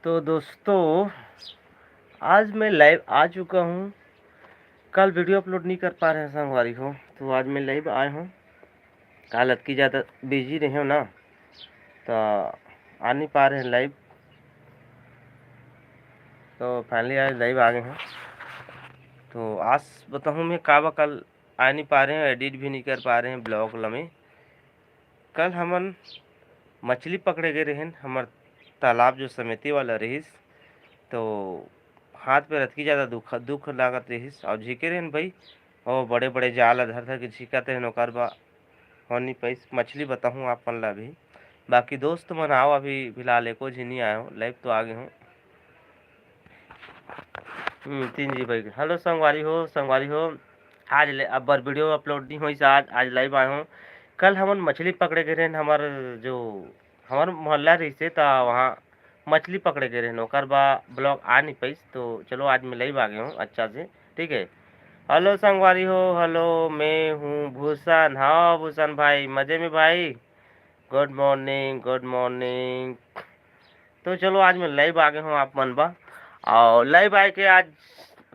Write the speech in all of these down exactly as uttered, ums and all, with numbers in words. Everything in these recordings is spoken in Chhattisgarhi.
तो दोस्तों, आज मैं लाइव आ चुका हूँ। कल वीडियो अपलोड नहीं कर पा रहे हैं संगवारी हो, तो आज मैं लाइव आया हूँ। काल अतकी ज़्यादा बिजी रहे हो ना, तो आ नहीं पा रहे हैं लाइव। तो फाइनली आज लाइव आ गए हैं। तो आज बताहूँ मैं का बा, कल आ नहीं पा रहे हैं, एडिट भी नहीं कर पा रहे हैं ब्लॉग ल में। कल हमन मछली पकड़े गए रहेन, हमर तालाब जो समिति वाला रहिस, तो हाथ पे रतकी ज़्यादा दुख, दुख लागत रहिस, और झीके रहेन भाई, और बड़े बड़े जाल धर धर के झीकत रहेन, ओकर बा हो नहीं पाइस। मछली बताहूँ आप मन ला अभी, बाकी दोस्त मन आओ, अभी फिलहाल एको झी नहीं आए हो, लाइव तो आ गए हो। हम्म, तीन जी भाई, हेलो संगवारी हो, संगवारी हो, आज ले अब बर वीडियो अपलोड नहीं होइस, आज, आज लाइव आए हो। कल हमन मछली पकड़े गए रहेन, हमर जो हमर मोहल्ला रहिसे, त वहाँ मछली पकड़े गए रहेन, ओकर बा ब्लॉग आ नहीं पाइस। तो चलो, आज मैं लाइव आ गए हूँ अच्छा से, ठीक है। हेलो संगवारी हो, हेलो, मैं हूँ भूषण। हाँ भूषण भाई, मजे में भाई? गुड मॉर्निंग, गुड मॉर्निंग। तो चलो, आज मैं लाइव आ गए हूँ आप मन बा, और लाइव आए के आज,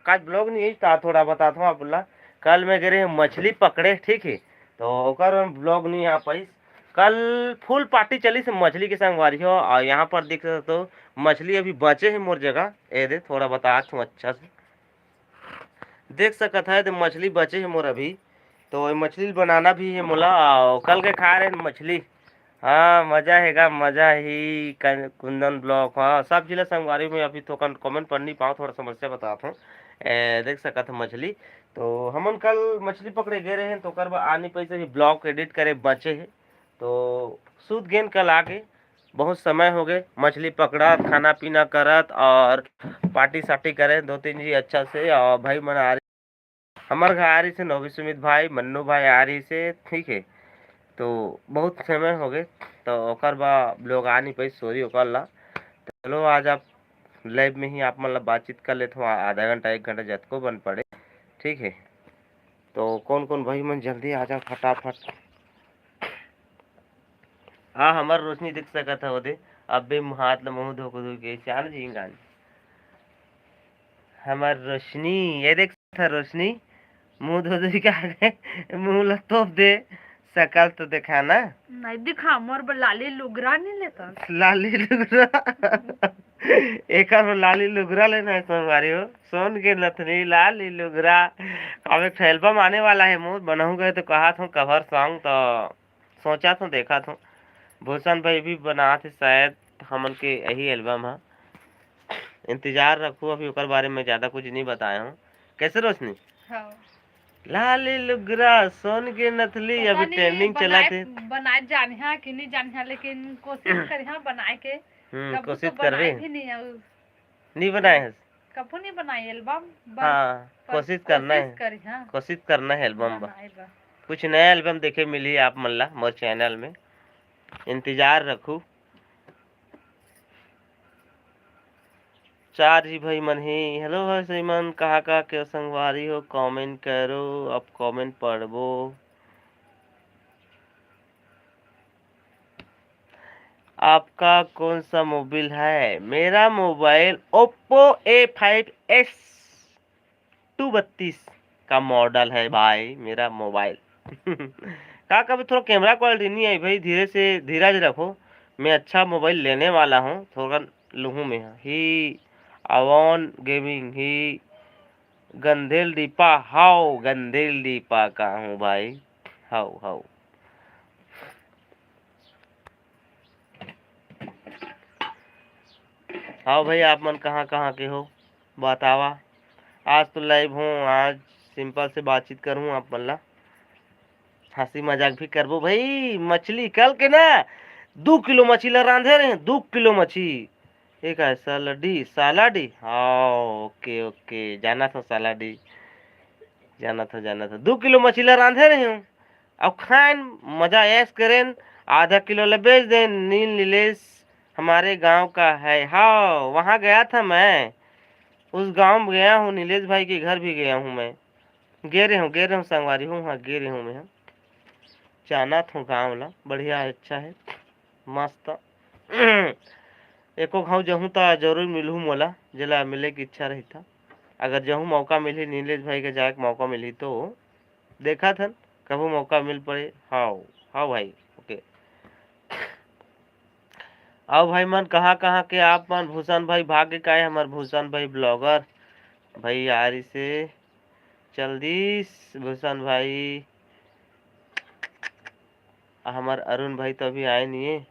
आज ब्लॉग नहीं है, तो थोड़ा बताता हूँ आप ला। कल मैं गए रहे मछली पकड़े, ठीक है, तो ओकर ब्लॉग नहीं आ पाइस। कल फुल पार्टी चलिस मछली के संगवारी हो, और यहाँ पर देख सकते हो मछली अभी बचे है मोर जगह। ए दे, थोड़ा बतात हूँ अच्छा से, देख सकत है, तो मछली बचे है मोर अभी, तो ये मछली बनाना भी है मोला। और कल के खाए रहे मछली। हाँ, मजा हेगा, मजा ही कन-, कुंदन ब्लॉग। हाँ, सब जिला संगवारी में अभी तो कन-, कमेंट पढ़ नहीं पाओ, थोड़ा समस्या बताता हूँ। ए, देख सकत है मछली, तो हमन कल मछली पकड़े गए रहे, तो ओकर बाद आनी पैसे ही ब्लॉग एडिट करे बचे है, तो सूत गेन कल आके बहुत समय हो गए मछली पकड़त, खाना पीना करत और पार्टी सार्टी करे दो तीन जी अच्छा से। और भाई मन आ रही, हमार घर आ रही से नौवी सुमित भाई, मन्नू भाई आ रही से, ठीक है। तो बहुत समय हो गए, तो ओकर बा ब्लॉग आ नहीं पाई, सॉरी ओकर ला। तो चलो, आज आप लाइव में ही आप मन ला बातचीत कर लेते हो आधा घंटा एक घंटा जतको बन पड़े, ठीक है। तो कौन कौन भाई मन जल्दी आ जाओ फटाफट। हाँ, हमर रोशनी देख सकत है ओदे, अबे हाथ ल मुंह धो धो के चान जी गान। हमर रोशनी, ये देख सकत है रोशनी, मुंह धो धो के आ गए, मुंह ल तोप दे, शकल तो देखा ना। नहीं दिखा, मोर बर लाली लुगरा नहीं लेता। लाली लुगरा। एकर बर लाली लुगरा लेना है संगवारी हो। सोन के नथनी, लाली लुगरा। अब एक एल्बम आने वाला है मोर, बनाऊंगा तो कहा था कवर सॉन्ग, तो सोचा था, देखा था। भूषण भाई भी बनात है शायद हमन के यही एल्बम है। इंतजार रखू, अभी ओकर बारे में ज़्यादा कुछ नहीं बताया हूँ। कैसे रोशनी? हाँ। लाली लुगरा, सोन के नथली, पता अभी नहीं, ट्रेंडिंग चला बनाए, थे। बनाए जानिहा कि नहीं जानिहा, लेकिन कोशिश करिहा बनाए के। हम्म, कबू तो कोशिश बनाए करबे। भी नहीं है। नहीं बनाए हस? कबू नहीं बनाए एल्बम, बन-, हाँ, पर कोशिश करना कोशिश है। करिहा। कोशिश करना है एल्बम बा। बनाए बा। कुछ नया एल्बम देखे मिली आप मन ला मोर चैनल में, इंतजार रखू। चार जी भाई मन ही। हेलो भाई सही मन, कहाँ कहाँ के संगवारी हो, कमेंट करो, अब कमेंट पढ़बो। आपका कौन सा मोबाइल है? मेरा mobile Oppo A five S two बत्तीस का मॉडल है भाई मेरा मोबाइल। का कभी थोड़ा कैमरा क्वालिटी नहीं आई भाई, धीरे से धीरज रखो, मैं अच्छा मोबाइल लेने वाला हूँ, थोड़ा लूहूँ मैं ही। अवॉन गेमिंग ही। गंधेल दीपा, हाउ गंधेल दीपा का हूँ भाई, हाउ हाउ। हाँ भाई, आप मन कहाँ कहाँ के हो बतावा। आज तो लाइव हूँ, आज सिंपल से बातचीत करूँ आप मन ला, हंसी मजाक भी करबो भाई। मछली कल के ना दो किलो मछली ला रांधे रहे, दो किलो मछली। एक है सलाडी, सलाडी, हाँ, ओके ओके, जाना था सलाडी, जाना था, जाना था। दो किलो मछली ला रांधे रहे हूँ, अब खाएन, मजा ऐश करेन, आधा किलो ला बेच देन। नील नीलेश हमारे गांव का है। हाँ, वहाँ गया था मैं, उस गांव में गया हूँ, नीलेश भाई के घर भी गया हूँ मैं। गे रहे हूँ, गे रहे हूँ संगवारी हूँ, हाँ, गे रहे हूँ मैं, हाँ। जानत हूँ गांव ला, बढ़िया है, अच्छा है, मस्त। एको घांव जहूं त जरूर मिलहूं मोला, जेला मिले के इच्छा रही था। अगर जहूं मौका मिलही, नीलेश भाई के जाए के मौका मिलही तो देखत हन, कभू मौका मिल पड़े। हाव, हाव भाई, ओके। आओ भाई मन, कहाँ कहाँ के आप मन? भूषण भाई भाग्य काय हमर भूषण भाई ब्लॉगर भाई यारी से चल दीस भूषण भाई। हमर अरुण भाई तो अभी आए नहीं है।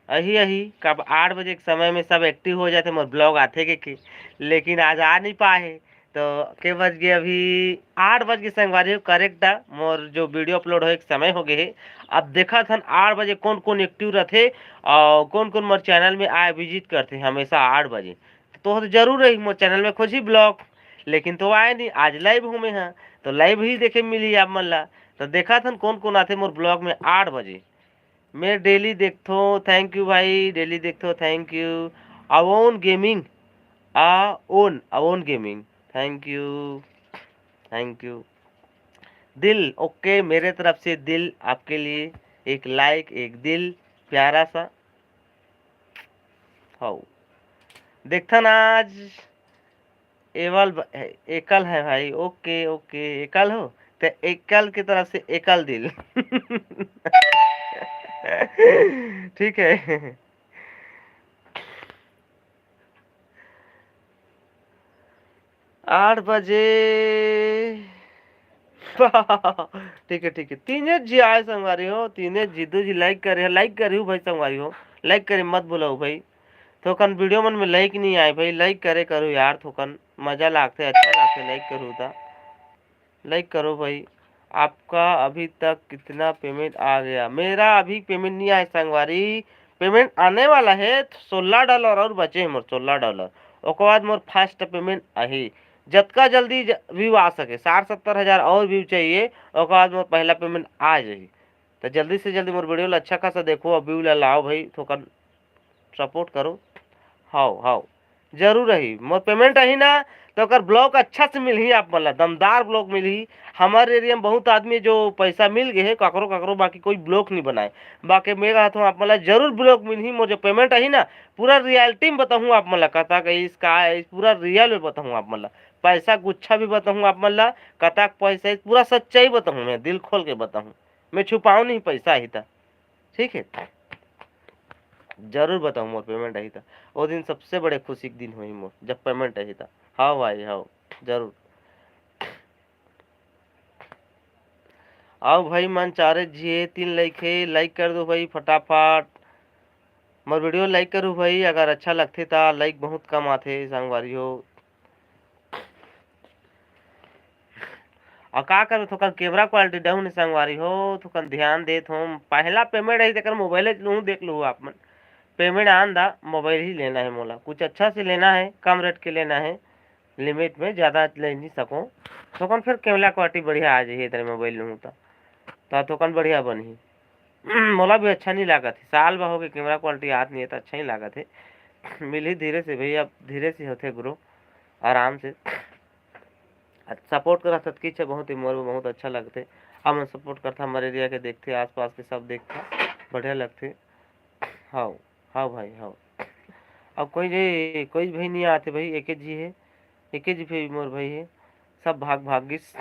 अही अही कब आठ बजे के समय में सब एक्टिव हो जाते, मोर ब्लॉग आथे के, के लेकिन आज आ नहीं पाए। तो के बज गए? अभी आठ बज के संगवारी हो, करेक्ट है। मोर जो वीडियो अपलोड होए के समय हो गए है। अब देखत हन आठ बजे कौन कौन एक्टिव रहथे और कौन कौन मोर चैनल में आए विजिट करथे हमेशा आठ बजे। तो, तो जरूर रही मोर चैनल में खोजी ब्लॉग, लेकिन तो आए नहीं। आज लाइव हूँ मैं, हाँ, तो लाइव ही देखे मिली आप मन ला। तो देखत हन कौन कौन आथे मोर ब्लॉग में आठ बजे। मैं डेली देखथो, थैंक यू भाई, डेली देखथो, थैंक यू। अवोन गेमिंग, आ ओन, Avon gaming, thank you, thank you. दिल, ओके, मेरे तरफ से दिल आपके लिए, एक लाइक, एक दिल, प्यारा सा। हाव, देखथन आज एवल ब-, एकल है भाई, ओके, ओके, एकल हो, तो एकल की तरफ से एकल दिल। ठीक है। आठ बजे। ठीक है, ठीक है, तीने जी आए संगवारी हो, तीने जी, दो जी लाइक करे, लाइक करे हो भाई संगवारी हो, लाइक करे मत भूलो भाई। थोकन वीडियो मन में लाइक नहीं आए भाई, लाइक करे करो यार, थोकन मजा लागथे, अच्छा लागथे, लाइक करो ता, लाइक करो भाई। आपका अभी तक कितना पेमेंट आ गया? मेरा अभी पेमेंट नहीं आया संगवारी, पेमेंट आने वाला है, सोलह डॉलर और बचे हैं मोर, सोलह डॉलर, ओकर बाद मोर फर्स्ट पेमेंट आही। जतका जल्दी ज-, व्यू आ सके, साठ सत्तर हज़ार और व्यू चाहिए, ओकर बाद मोर पहला पेमेंट आ जाही। तो जल्दी से जल्दी मोर वीडियो ला अच्छा खासा देखो और व्यू ला लाओ भाई, थोकन सपोर्ट करो। हाव, हाव, जरूर रही। मोर पेमेंट आही ना, तो ओकर ब्लॉग अच्छा से मिलही आप मन ला, दमदार ब्लॉग मिलही। हमर एरिया में बहुत आदमी जो पैसा मिल गए है, काकरो काकरो, बाकी कोई ब्लॉग नहीं बनाए। बाकी मैं कहत हूँ आप मन ला जरूर ब्लॉग मिलही। मोर जो पेमेंट आही ना, पूरा रियलिटी में बताहूँ आप मन ला, कतक आइस, का आइस, पूरा रियल में बताहूँ आप मन ला। पैसा गुच्छा भी बताहूँ आप मन ला, कतक पैसा आइस, पूरा सच्चाई बताहूँ, मैं दिल खोल के बताहूँ, मैं छुपाऊँ नहीं पैसा आही ता। ठीक है, जरूर बताहूँ मोर पेमेंट आही ता। वो दिन सबसे बड़े खुशी के दिन होही मोर, जब पेमेंट आही ता। हाँ भाई, हाँ, जरूर। आओ भाई मन, चारे झिए, तीन लाइक है, लाइक कर दो भाई फटाफट। मोर वीडियो लाइक करू भाई, अगर अच्छा लगथे ता। लाइक बहुत कम आथे संगवारी हो। और का करबे, थोकन कैमरा क्वालिटी डाउन है संगवारी हो, थोकन ध्यान देत हो। पहला पेमेंट है, तेकर मोबाइल लूँ, देख लो आप मन। पेमेंट आन दा, मोबाइल ही लेना है मोला, कुछ अच्छा से लेना है, कम रेट के लेना है, लिमिट में, ज़्यादा ले नहीं सको। थोकन फिर कैमरा क्वालिटी बढ़िया आ जाही, तेरे मोबाइल लूँ तो, तो थोकन बढ़िया बनही। मोला भी अच्छा नहीं लागत है, साल भर हो गए कैमरा क्वालिटी आत नहीं है, तो अच्छा नहीं लागत है। मिलही धीरे से भैया, धीरे से होथे ग्रो, आराम से। सपोर्ट करत हत किछ बहुत ही मोर बहुत अच्छा लगथे। हमन सपोर्ट करथन, हमर एरिया के देखथे, आसपास के सब देखथे, बढ़िया लगथे। हाव, हाव भाई, हाव। अब कोई जे, कोई भाई नहीं आते भाई, एके जी है, एके जी भाई मोर भाई है, सब भाग भाग गिस।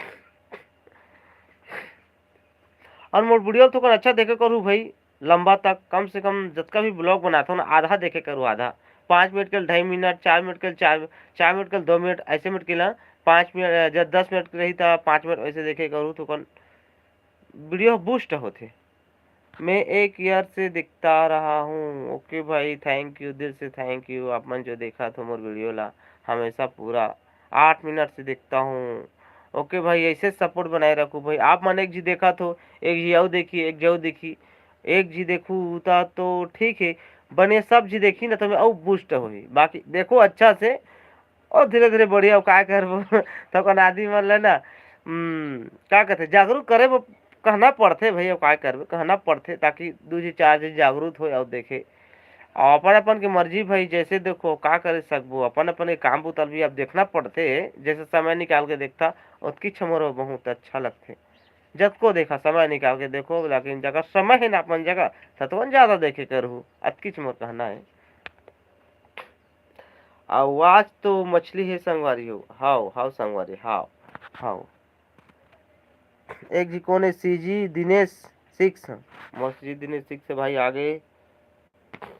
और मोर वीडियो थोकन अच्छा देखे करू भाई, लंबा तक, कम से कम जतका भी ब्लॉग बनाथो ना, आधा देखे करू, आधा। पाँच मिनट के ढाई मिनट, चार मिनट के चार, चार मिनट के दो मिनट, ऐसे मिनट के ना, पाँच मिनट, जब दस मिनट के रही तो पाँच मिनट ऐसे देखे करू, थोकन वीडियो बूस्ट होथे। मैं एक ईयर से देखता रहा हूँ। ओके भाई, थैंक यू, दिल से थैंक यू, आप मन जो देखा थो मोर वीडियो ला हमेशा पूरा आठ मिनट से देखता हूँ। ओके भाई, ऐसे सपोर्ट बनाए रखो भाई। आप मन एक जी देखा थो, एक जी अउ देखी, एक जी अउ देखी, एक जी देखू ता तो ठीक है, बने सब जी देखी ना तो मैं अउ बूस्ट होही। बाकी देखो अच्छा से और धीरे धीरे बढ़िया, अउ काय करबो। तो अपन आदमी मन ल ना, हम्म, का कहते, जागरूक करे बर कहना पड़थे भई, अउ काय करबे, कहना पड़थे, ताकि दू झी चार झी जागरूक होय अउ देखे। अउ अपन अपन के मर्जी भई, जैसे देखो का करे सकबो, अपन अपन के काम बुता ल भी अब देखना पड़थे। जैसे समय निकाल के देखथा, ओतकीच हमर बहुत अच्छा लगथे। जतको देखा समय निकाल के देखो, लेकिन जगह समय हे ना अपन जगह, त तोन ज्यादा देखे करहू, अतकीच मोर कहना हे। आवाज तो मछली है संगवारी हो। हाव, हाव संगवारी, हाव, हाव। एक जी कौन है? CG Dinesh six. मोर सीजी दिनेश सिक्स है भाई, आगे।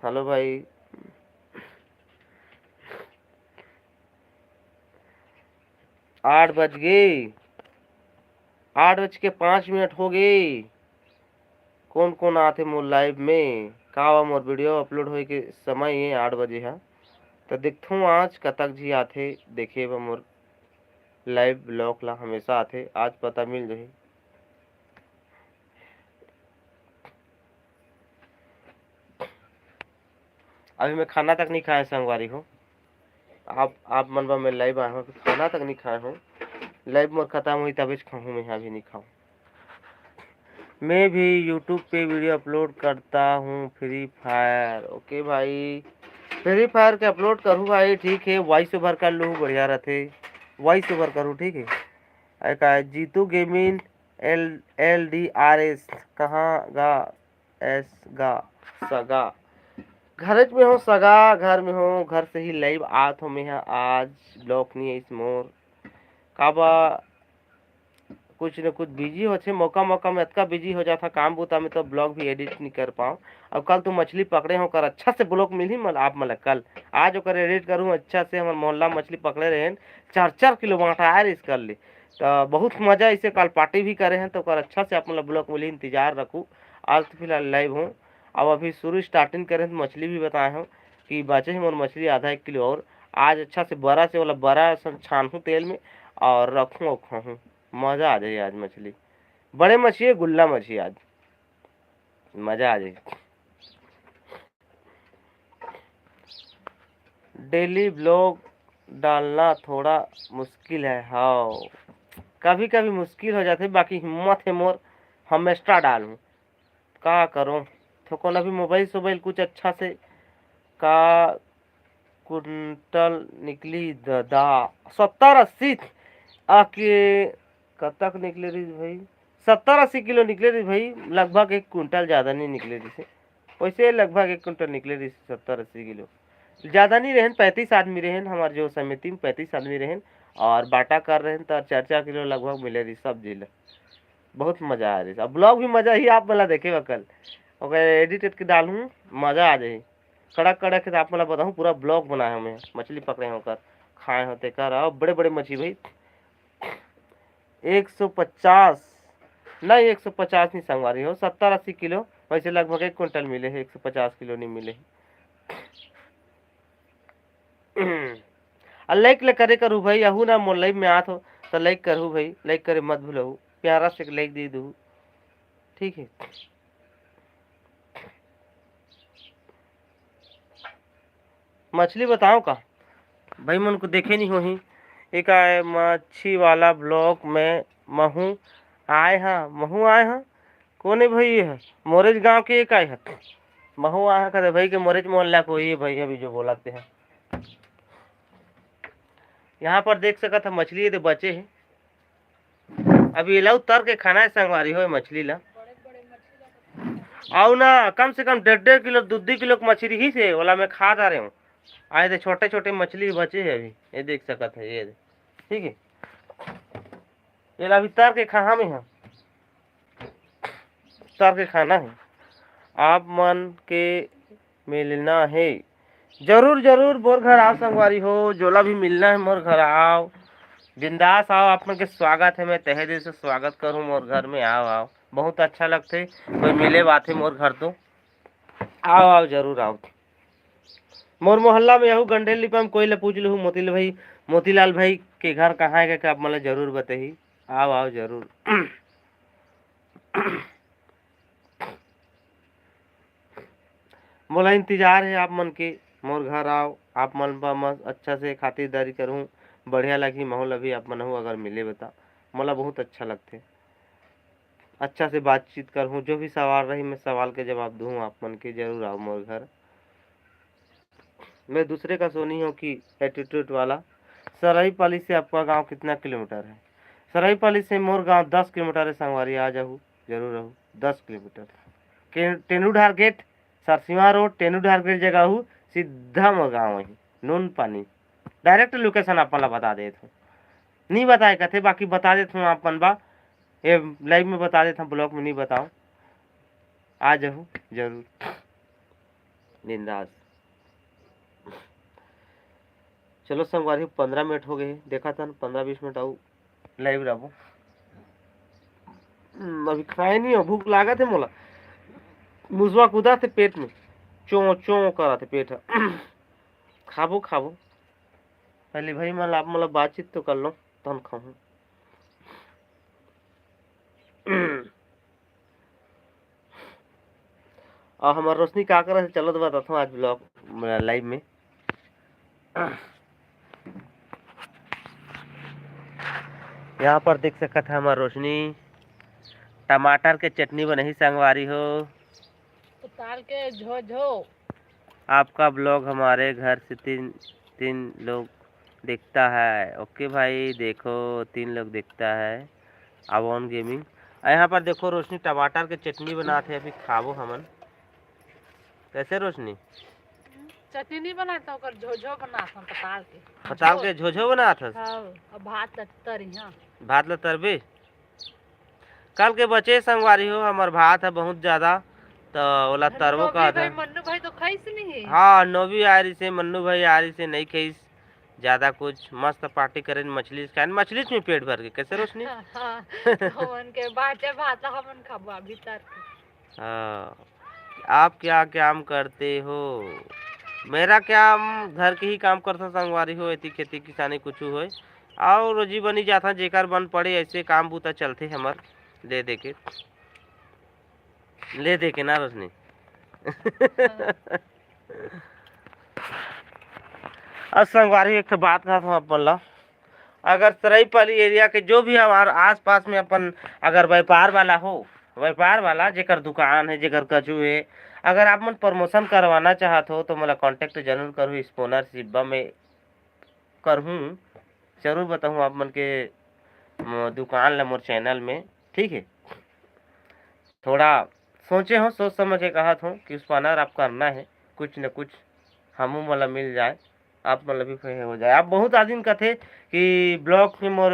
हेलो भाई। आठ बज गए, आठ बज के पाँच मिनट हो गए। कौन कौन आथे मोर लाइव में? का बा, मोर वीडियो अपलोड होए के समय ये आठ बजे हा, तो देखथों आज कतक जी आथे देखे बर मोर लाइव ब्लॉग ला। हमेशा आथे, आज पता मिल जाही। अभी मैं खाना तक नहीं खाया संगवारी हो। आप आप मन बा मैं लाइव आया हूँ, खाना तक नहीं खाया हूँ। लाइव मोर खत्म हुई तबे खाऊँ, मैं अभी नहीं खाऊँ। मैं भी यूट्यूब पे वीडियो अपलोड करता हूँ, फ्री फायर। ओके भाई, फ्री फायर के अपलोड करूँ भाई, ठीक है, वॉइस ओवर कर लूँ, बढ़िया रहते, वॉइस ओवर करूँ, ठीक है। अरे का जीतू गेमिंग एल एल डी आर एस कहाँ गा? एस गा सगा घरच में हो सगा, घर में हो, घर से ही लाइव आत हो। मैं आज ब्लॉग नहीं है इस मोर काबा कुछ न कुछ बिजी होथे, मौका मौका में अतका बिजी हो जाता काम बूता में, तो ब्लॉग भी एडिट नहीं कर पाओ। अब कल तो मछली पकड़े हो, ओकर अच्छा से ब्लॉग मिलही मन आप मन ला कल। आज ओकर एडिट करूँ अच्छा से। हमर मोहल्ला में मछली पकड़े रहे, चार चार किलो बांटा आए रहिस कल ले, तो बहुत मजा। इसे कल पार्टी भी करे हैं, तो ओकर अच्छा से आप मन ला ब्लॉग मिलही, इंतजार रखू। आज तो फिलहाल लाइव हूँ, अब अभी शुरू स्टार्टिंग करे हैं, तो मछली भी बताए हूँ कि बचे हैं मोर मछली आधा एक किलो और। आज अच्छा से बड़ा से वाला बड़ा सन छानहूँ तेल में और रखूँ और खाहूँ। मजा आ जाए आज मछली, बड़े मछली है, गुल्ला मछली आज, मजा आ जाए। डेली ब्लॉग डालना थोड़ा मुश्किल है। हाँ, कभी कभी मुश्किल हो जाते, बाकी हिम्मत है मोर, हमेशा डालूँ। का करो, थोकन अभी मोबाइल सोबाइल कुछ अच्छा से का कुंटल निकली दादा? सत्तर अस्सी आके कतक निकले रहिस भाई? सत्तर अस्सी किलो निकले रहिस भाई, लगभग एक कुंटल, ज़्यादा नहीं निकले रहिस। वैसे लगभग एक कुंटल निकले रहिस, सत्तर अस्सी किलो। ज़्यादा नहीं रहन, पैंतीस आदमी रहन, हमार जो समिति में पैंतीस आदमी रहन और बाटा कर रहन, तो चार चार किलो लगभग मिले रहिस सब जिला। बहुत मजा आ रही। अब ब्लॉग भी मजा ही आप वाला देखे बा कल, ओकर एडिट करके डालूँ, मजा आ जाही। कड़क कड़क के तो आप वाला बताऊँ, पूरा ब्लॉग बनाए हमें, मछली पकड़े होकर खाए होते कर। अब बड़े बड़े मछली भाई, एक सौ पचास नहीं, एक सौ पचास नहीं संगवारी हो, सत्तर अस्सी किलो, वैसे लगभग एक कुंटल मिले है, एक सौ पचास किलो नहीं मिले है। आ लाइक ले करे करू भाई, आहू ना मोर लाइव में आत हो तो लाइक करहू भाई, लाइक करे मत भूलहू, प्यारा से लाइक दे दू, ठीक है। मछली बताओ का भाई, मन को देखे नहीं होही। एक आए मच्छी वाला ब्लॉग में महू आए हाँ, महू आए हाँ। कोने भाई ये है? मोरेज गांव के एक आए है। महू आए हैं कहते भाई के मोरेज मोहल्ला को, ये भाई अभी जो बोलाते हैं। यहाँ पर देख सकत है मछली ये दे बचे है। अभी एला उतर के खाना है संगवारी हो मछली ला। आओ ना, कम से कम डेढ़ डेढ़ किलो, दो दो किलो के मछली ही से, ओला मैं खा जा रहे हूँ। आए दे छोटे छोटे मछली बचे है अभी, ये देख सकत है, ये दे, ठीक है। एला अभी तर के खा, हाँ, मैं हाँ, तर के खाना है। आप मन के मिलना है। जरूर, जरूर, मोर घर आओ संगवारी हो, जोला भी मिलना है मोर घर आओ, बिंदास आओ, आप मन के स्वागत है, मैं तहे दिल से स्वागत करूँ मोर घर में, आओ, आओ, बहुत अच्छा लगथे, कोई मिले बात है मोर घर तो, आओ, आओ, जरूर आओ। मोर मोहल्ला में यहू गंडेल लिपा में कोई ले पूछ लहू, मोतीलाल भाई, मोतीलाल भाई के घर कहाँ है, का आप मन ला जरूर बताही, आओ, आओ, जरूर। मोला इंतजार है आप मन के, मोर घर आओ, आप मन बर मस्त अच्छा से खातिरदारी करहूँ, बढ़िया लगही। महू ला भी आप मन हूँ अगर मिले बता, मोला बहुत अच्छा लगथे। अच्छा से बातचीत करहूँ, जो भी सवाल रही मैं सवाल के जवाब दूँ आप मन के। जरूर आओ मोर घर। मैं दूसरे का सोनी हूँ कि एटीट्यूड वाला। सराईपाली से आपका गांव कितना किलोमीटर है? सराईपाली से मोर गांव दस किलोमीटर है संगवारी, आ जाहू, जरूर रहू। दस किलोमीटर के टेनूढार गेट, सरसीमा रोड, टेनूढार गेट जगह हूँ, सीधा मोर गांव है, नून पानी। डायरेक्ट लोकेशन आप मन ला बता देत हूँ। नहीं बताए कथे, बाकी बता देत हूँ आप मन बा, ये लाइव में बता देत हूँ, ब्लॉग में नहीं बताऊँ। आ जाहू जरूर। बिंदास। चलो संगवारी, पंद्रह मिनट हो गए, देखा था पंद्रह बीस मिनट आऊ लाइव रहबो। हम्म, अभी खाए नहीं हो, भूख लागत है मोला। मुसवा कूदा थे पेट में, चों चों करा थे पेट ह। खाबो खाबो, पहले भाई मन ला, आप मन ला बातचीत तो कर लो, तहन खाहूँ। और हमार रोशनी का करे, चलो तो बताता हूँ आज ब्लॉग लाइव में। यहाँ पर देख सकत है हमार रोशनी टमाटर के चटनी बनही संगवारी हो। पताल के झो झो। आपका ब्लॉग हमारे घर से तीन, तीन लोग देखता है। ओके भाई, देखो, तीन लोग देखता है। Avon gaming. और यहाँ पर देखो, रोशनी टमाटर के चटनी बनात है, अभी खाबो हमन। कैसे रोशनी? चटनी नहीं बनाता, ओकर झोझो बनात हम पताल के। पताल के झोझो बनात हस? हाँ, अब भात ल तरी, हाँ। भात ल तरबे? कल के बचे संगवारी हो, हमर भात है बहुत ज्यादा, तो ओला तरबो कहत है। मन्नू भाई तो खाइस नहीं। हाँ, नोवी आ रही से, मन्नू भाई आ रही से, नहीं खाइस ज्यादा कुछ। मस्त पार्टी करे, मछली खाए, मछली में पेट भर के। कैसे रोशनी? हाँ, हमन के बाचे भात ला हमन खाबो अभी तर के। हाँ, आप क्या काम करते हो? मेरा काम घर के ही काम करथों संगवारी हो, एती खेती किसानी कुछ होए, और रोजी बनी जाथा, जेकर बन पड़े, ऐसे काम बूता चलथे हमर, ले दे के, ले दे के ना रोशनी। हाँ। अब संगवारी एक ठो बात कहत हूँ अपन ला, अगर सराईपाली एरिया के जो भी हमार आसपास में अपन अगर व्यापार वाला हो, व्यापार वाला जेकर दुकान है, जेकर कछु है, अगर आप मन प्रमोशन करवाना चाहत हो तो मोला कॉन्टैक्ट जरूर करहू, स्पॉन्सरशिप में करहूँ, जरूर बताहूँ आप मन के, म, दुकान ला मोर चैनल में, ठीक है। थोड़ा सोचे हो, सोच समझ के कहत हो कि स्पॉन्सर आप करना है, कुछ न कुछ हमू मोला मिल जाए, आप मन ला भी फायदा हो जाए। आप बहुत आदमी कथे कि ब्लॉग में मोर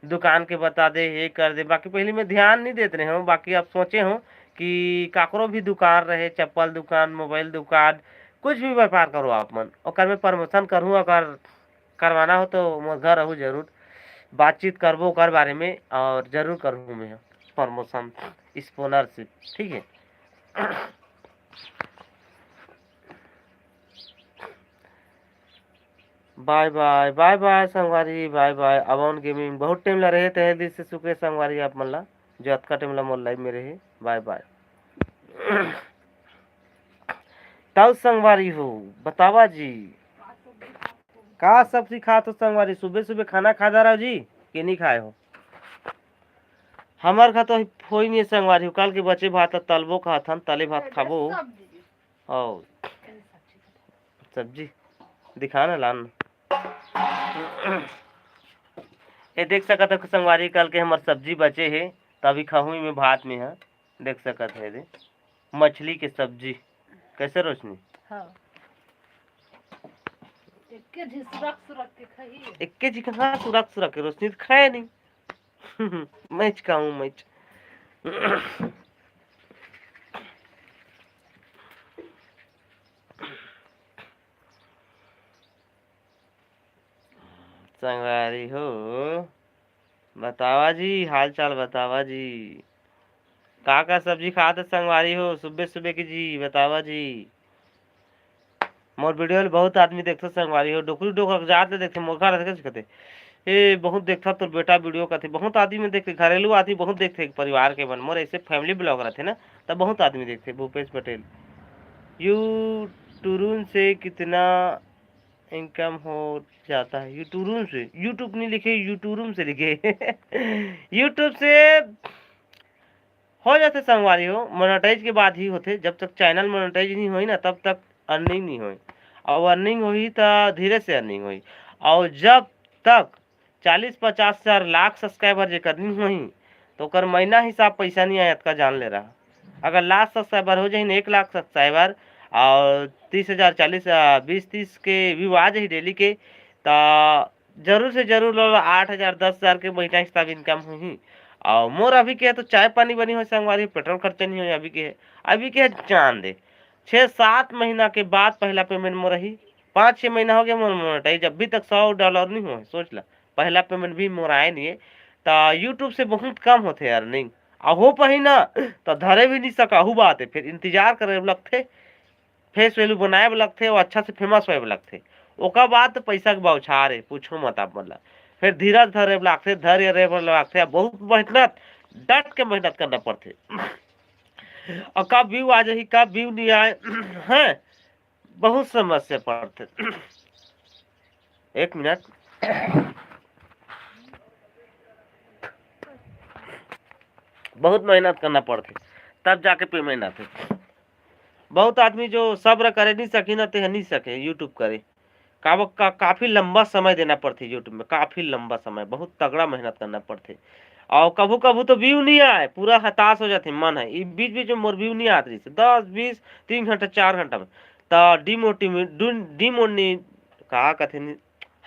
दुकान के बता दे, ये कर दे, बाकी पहले मैं ध्यान नहीं देत रहे हूँ। बाकी आप सोचे हो कि काकरो भी दुकान रहे, चप्पल दुकान, मोबाइल दुकान, कुछ भी व्यापार करो आप मन, ओकर में प्रमोशन करूँ, अगर करवाना हो तो मोर घर रहू, जरूर बातचीत करबो ओकर बारे में और जरूर करहूँ मैं प्रमोशन, स्पॉन्सरशिप, ठीक है। बाय बाय, बाय बाय संगवारी, बाय बाय। अवॉन गेमिंग बहुत टाइम ला रहे, तहे दिल से शुक्रिया संगवारी आप मन ला, जो अतका टाइम ला मोर लाइव में रहे। बाय बाय। ताऊ संगवारी हो, बतावा जी, का सब्जी खात हो संगवारी? सुबह सुबह खाना खा डारा हो जी कि नहीं खाए हो? हमर घर तो होई नहीं संगवारी हो, कल के बचे भात तलबो खाथन, तले भात खाबो। सब्जी। और सब्जी दिखा ना, लान। ये देख सकत हो संगवारी, कल के हमर सब्जी बचे हे, तभी खाहूँ मैं भात में, हाँ, देख सकत है दे, मछली के सब्जी। कैसे रोशनी? हाँ। एके झी सुरक सुरक के खाही। एके झी कहाँ सुरक सुरक के, रोशनी तो खाए नहीं। मैं खाऊं, मैं। संगवारी हो, बतावा जी, हाल चाल बतावा जी। का का सब्जी खात हो संगवारी हो सुबह सुबह की जी, बतावा जी। मोर वीडियो ल बहुत आदमी देखथे संगवारी हो, डोकरी डोकर जात ले देखथे, मोर घर देखथे, कहथे, "ए, बहुत देखथा तोर बेटा वीडियो," कहथे। बहुत आदमी देखथे, घरेलू आदमी बहुत देखथे, परिवार के मन, मोर ऐसे फैमिली ब्लॉग रहथे ना, तब बहुत आदमी देखथे। भूपेश पटेल, YouTube से कितना इनकम हो जाता है? YouTube से, YouTube नहीं लिखे, YouTube से लिखे। YouTube से हो जाथे संगवारी हो, मोनेटाइज के बाद ही होथे। जब तक चैनल मोनेटाइज नहीं होई ना, तब तक अर्निंग नहीं होई, और अर्निंग होई त धीरे से अर्निंग होई। और जब तक चालीस पचास हजार लाख सब्सक्राइबर जेकर नहीं होई, तो ओकर महीना हिसाब पैसा नहीं आए, अतका जान ले रहा। अगर लाख सब्सक्राइबर हो जाही ना, एक लाख सब्सक्राइबर, और तीस हजार, चालीस, आ, बीस तीस के व्यू आ जाही डेली के, त जरूर से जरूर लो, आठ हजार, दस हजार के महीना हिसाब income होही। अउ मोर अभी के हे तो चाय पानी बनी हो संगवारी, पेट्रोल खर्चा नहीं हो अभी के हे, अभी के हे जान दे। छः सात महीना के बाद पहला payment मोर रही, पाँच छः महीना हो गया मोर monetize, अभी तक सौ डॉलर नहीं हो, सोच ला, पहला payment भी मोर आए नहीं है। त YouTube से बहुत कम होथे earning, आ हो पाही ना त धरे भी नहीं सका, हु बात है, फिर इंतजार करे लगथे, face value बनाए बर लगथे, वो अच्छा से famous होए बर लगथे, ओकर बाद तो पैसा के बौछार है, पूछो मत आप मन ला। फिर धीरज धरे बर लगथे, धैर्य रहे बर लगथे, बहुत मेहनत, डट के मेहनत करना पड़थे। और कब view आ जाही, कब view नहीं आए, हैं, बहुत समस्या पड़थे। एक मिनट, बहुत मेहनत करना पड़थे, तब जाके payment आथे। बहुत आदमी जो सब्र करे नहीं सकी ना, ते ह नहीं सके YouTube करे। का, का, काफी लंबा समय देना पड़थे YouTube में, काफी लंबा समय, बहुत तगड़ा मेहनत करना पड़थे। और कभू कभू तो view नहीं आए, पूरा हताश हो जाथे मन है। ई बीच बीच में मोर view नहीं आत रहिस, दस बीस, तीन घंटा चार घंटा में, त डिमोटिवेट, डिमोनी, का कथे नहीं,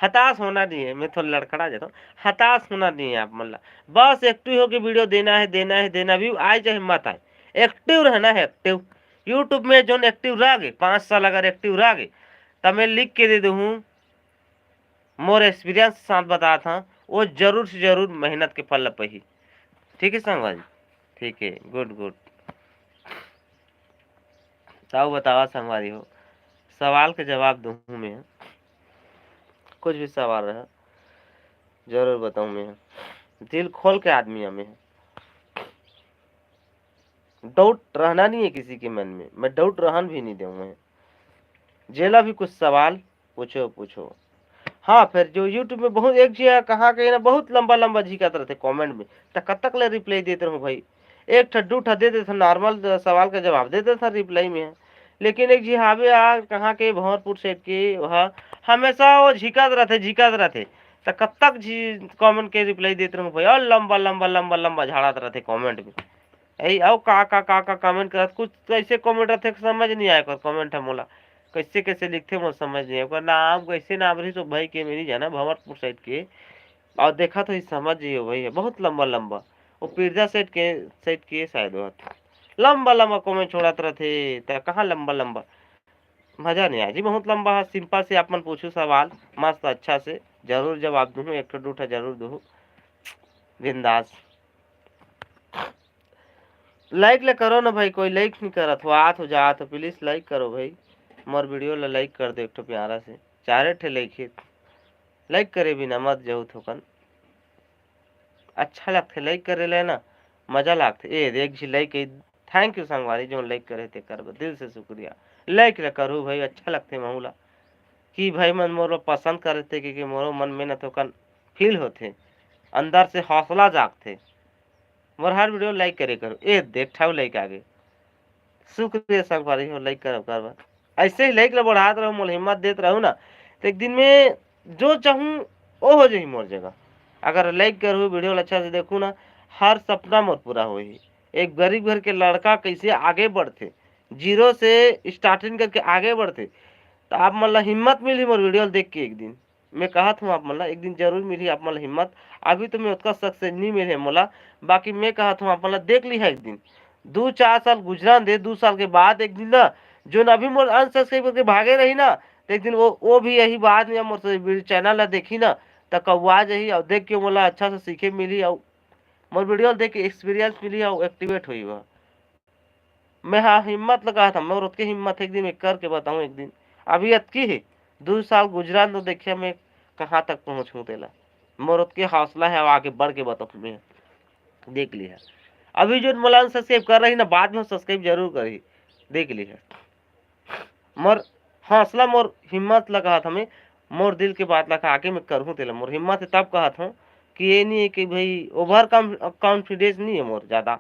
हताश होना नहीं है। मैं थोड़ा लड़खड़ा जाता हूँ, हताश होना नहीं है आप मन ला। बस एक्टिव होके वीडियो देना है, देना है, देना, view आए चाहे मत आए, एक्टिव रहना है, एक्टिव। YouTube में जोन एक्टिव रह गए, पाँच साल अगर एक्टिव रह गए, तब मैं लिख के दे दूँ, मोर एक्सपीरियंस के साथ बतात हूँ, वो जरूर से जरूर मेहनत के फल ल पाही। ठीक है संगवारी, ठीक है, गुड गुड। ताऊ बतावा संगवारी हो, सवाल के जवाब दूँ मैं, कुछ भी सवाल रहे जरूर बताऊँ मैं, दिल खोल के आदमी हमें, डाउट रहना नहीं है किसी के मन में, मैं डाउट रहन भी नहीं दूँ मैं। जेला भी कुछ सवाल पूछो, पूछो। हाँ, फिर जो YouTube में बहुत एक झिया कहाँ के ना बहुत लंबा लंबा झिकत रहथे कमेंट में, त कतक ले रिप्लाई देत रहूँ भाई? एक ठा दू ठा दे देथन, नॉर्मल सवाल का जवाब दे देथन रिप्लाई में, लेकिन एक झी हावे आ कहाँ के भंवरपुर साइड के, वह हमेशा वो झिकत रहथे, झिकत रहथे, त कतक झी कमेंट के रिप्लाई देत रहूँ भाई? और लंबा लंबा लंबा लंबा झाड़त रहथे कमेंट में। यही अउ का का का का कमेंट करत, कुछ कैसे कमेंट रहथे समझ नहीं आए ओकर कमेंट ह मोला, कैसे कैसे लिखथे मोला समझ नहीं आए। ओकर नाम कैसे नाम रही तो भाई के मैं नहीं जाना, भंवरपुर साइड के। और देखा तो ही समझ ही हो भाई, बहुत लंबा लंबा, वो पिरजा सेट के, सेट के शायद वो लंबा लंबा कमेंट छोड़त रहथे, त कहाँ लंबा लंबा, मजा नहीं आए जी, बहुत लंबा है। सिंपल से आप मन पूछू सवाल, मस्त अच्छा से जरूर जवाब दूँ, एक ठो दू ठो जरूर दूँ, बिंदास। लाइक ले करो ना भाई, कोई लाइक नहीं करत हो, आत हो जात हो, प्लीज लाइक करो भाई, मोर वीडियो ला लाइक कर दो एक ठो प्यारा से, चारे ठे लाइक है, लाइक करे बिना मत जाऊ थोकन, अच्छा लगथे लाइक करे ले ना, मजा लागथे। ए देख जी लाइक, थैंक यू संगवारी, जो लाइक करे तेकर बर दिल से शुक्रिया। लाइक ले करू भाई, अच्छा लगथे महू ला कि भाई मन मोर ला पसंद करे थे, क्योंकि मोरो मन में ना थोकन फील होथे, अंदर से हौसला जागथे। मोर हर वीडियो लाइक करे करो। ए देख, ठाऊ लाइक आगे। शुक्रिया संगवारी हो, लाइक करब करब। ऐसे ही लाइक ला बढ़ात रहू, मोला हिम्मत देत रहू ना, तो एक दिन में जो चाहूँ वो हो जाही मोर जगह। अगर लाइक करहू, वीडियो ला अच्छा से देखू ना, हर सपना मोर पूरा होही। एक गरीब घर के लड़का कैसे आगे बढ़थे, जीरो से स्टार्टिंग करके आगे बढ़थे, तो आप मन ला हिम्मत मिलही मोर वीडियो ला देख के एक दिन। मैं कहत हूँ आप मन ला, एक दिन जरूर मिलही आप मन ला हिम्मत। अभी तो मैं ओतका सक्सेस नहीं मिले मोला, बाकी मैं कहत हूँ आप मन ला, देख लिहा एक दिन, दू चार साल गुजरन दे, दू साल के बाद एक दिन ना, जोन अभी मोर अनसब्सक्राइब करके भागे रही ना, तो एक दिन वो, वो भी यही बात में मोर से वीडियो चैनल ला देखी ना, त कौआ जाही और देख के मोला अच्छा से सीखे मिली और मोर वीडियो देख के एक्सपीरियंस मिली और एक्टिवेट होई बा। मैं हाँ हिम्मत लगा था, मोर ओतके हिम्मत है, एक दिन मैं करके बताऊँ एक दिन। अभी अतकी है, दू साल गुजरन तो देखिए मैं कहाँ तक पहुँचूँ तेला। मोर ओतके हौसला है, अब आगे बढ़ के बताऊँ मैं, देख लिहा। अभी जो मोला सब्सक्राइब कर रही ना, बाद में सब्सक्राइब जरूर करही, देख लिहा। मोर हौसला, मोर हिम्मत लगा था मैं, मोर दिल के बात ला कहा के मैं करहूँ तेला। मोर हिम्मत है तब कहत हूँ कि ये नहीं है कि भाई ओवर कॉन्फिडेंस नहीं है मोर ज़्यादा,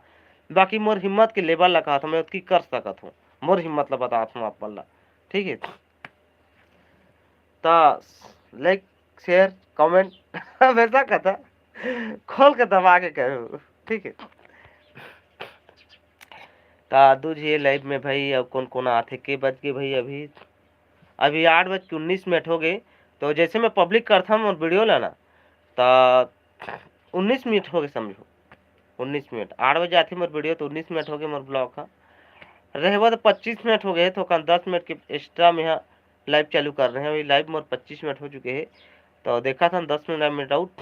बाकी मोर हिम्मत के लेवल ला कहत हूँ मैं, ओतकी कर सकत हूँ। मोर हिम्मत ला बतात हूँ आप मन ला, ठीक है। त लाइक, शेयर, कमेंट हमेशा कथा खोल के दबा के करू, ठीक है। त दू झी लाइव में भाई, अब कौन कौन आथे, के बज के भाई अभी? अभी आठ बज के उन्नीस मिनट हो गए, तो जैसे मैं पब्लिक करथंव मोर वीडियो ला ना, त उन्नीस मिनट हो गए, समझो, उन्नीस मिनट। आठ बजे आथे मोर वीडियो, तो उन्नीस मिनट हो गए मोर ब्लॉग का। रहे वो तो पच्चीस मिनट हो गए, तो कल दस मिनट के एक्स्ट्रा में यहाँ लाइव चालू कर रहे हैं। अभी लाइव मोर पच्चीस मिनट हो चुके हैं, तो देखा था दस मिनट, मिनट आउट।